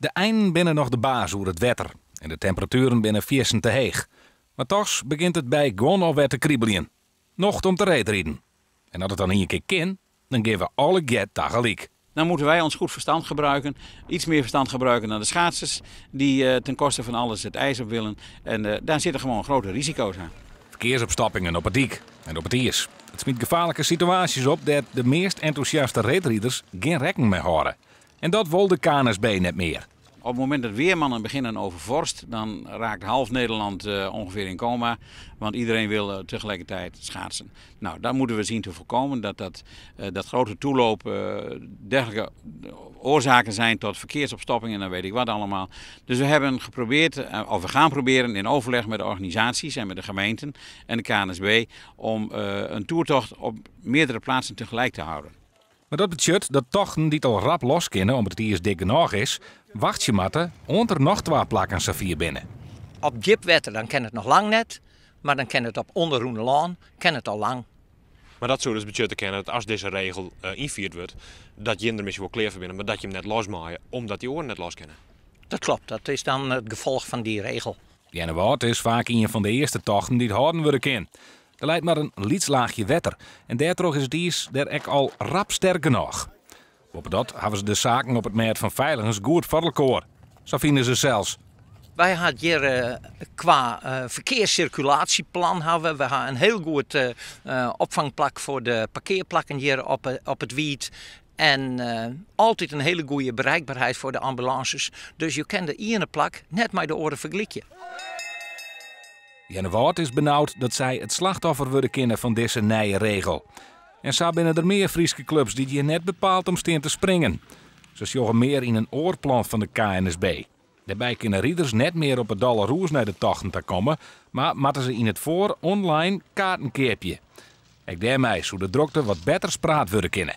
De einen binne noch de baas oer it wetter en de temperatueren binne fierstente heech. Mar dochs begjint it by guon alwer te kribeljen. Nocht om te reedriden. En as it dan ien kear kin, dan geane we allegear tagelyk. Dan moeten wij ons goed verstand gebruiken. Iets meer verstand gebruiken dan de schaatsers die ten koste van alles het ijs op willen. En daar zitten gewoon grote risico's aan. Ferkearsopstoppingen op 'e dyk en op it iis. It smyt gefaarlike situaasjes op dêr't de meast entûsjaste reedriders gjin rekken mei hâlde. En dat wol de KNSB net mear. Op het moment dat weermannen beginnen over vorst, dan raakt half Nederland ongeveer in coma. Want iedereen wil tegelijkertijd schaatsen. Nou, dat moeten we zien te voorkomen, dat dat grote toeloop dergelijke oorzaken zijn tot verkeersopstoppingen en dan weet ik wat allemaal. Dus we hebben geprobeerd, of we gaan proberen in overleg met de organisaties en met de gemeenten en de KNSB om een toertocht op meerdere plaatsen tegelijk te houden. Mar dat betsjut dat tochten dy't al rap los kinne om't it iis dik genôch is, wachtsje moatte oant der noch twa plakken safier binne. Op djip wetter dan kin it noch lang net, mar dan kin it op ûnderrûne lân kin it al lang. Mar dat soe dus betsjutte kinne dat as dizze regel ynfierd wurdt, dat jim der miskien wol klear foar binne, mar dat jim net los meie omdat dy oaren net los kinne. Dat klopt, dat is dan it gefolch fan dy regel. Earnewâld is faak ien fan de earste tochten dy't hâlden wurde kin. Der leit mar in lyts laachje wetter en dêrtroch is it iis dêr ek al rap sterk genôch. Boppedat hawwe se de saken op it mêd fan feiligens goed foar elkoar, sa fine se sels. Wy ha it hjir kwa ferkearssirkulatieplan hawwe. Wy ha in hiel goed opfangplak foar de parkearplakken hjir op it Wiid. En altyd in hiele goede bereikberheid foar de ambulances. Dus jo kinne de iene plak net mei de oare fergelykje. Earnewâld is benaud dat sy it slachtoffer wurde kinne fan dizze nije regel. En sa binne der mear Fryske klups dy't hjir net bepaald om stean te springen. Se sjogge mear yn in oar plan fan de KNSB. Dêrby kinne riders net mear op 'e dolle rûs nei de tochten ta komme, mar moatte se yn it foar online kaarten keapje. Ek dêrmei soe de drokte wat better spraat wurde kinne.